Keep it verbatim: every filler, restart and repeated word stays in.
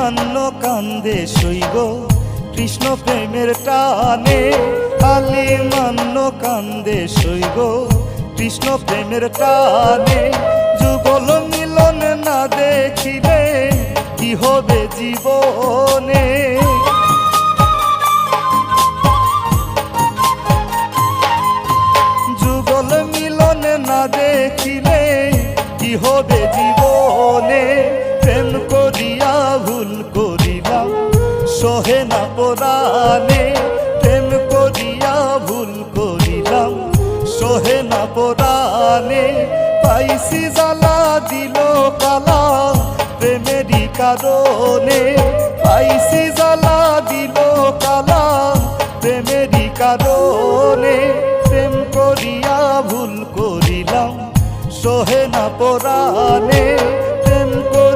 মান্য কান্দে সইগ কৃষ্ণ প্রেমের টানে। আলি মান্য কান্দে সইগ কৃষ্ণ প্রেমের টানে। যুগল মিলন না দেখিলে কি হবে জীবনে? যুগল মিলন না দেখিলে কি হবে জীবনে? প্রেম করিয়া ভুল করিলাম সহে না পরাণে। প্রেম করিয়া ভুল করিলাম সহে না পরাণে। পাইছি জ্বালা দিল কালা প্রেমেরই কারণে। পাইছি জ্বালা দিল কালা প্রেমেরই কারণে। প্রেম করিয়া ভুল করিলাম সহে না পরাণে।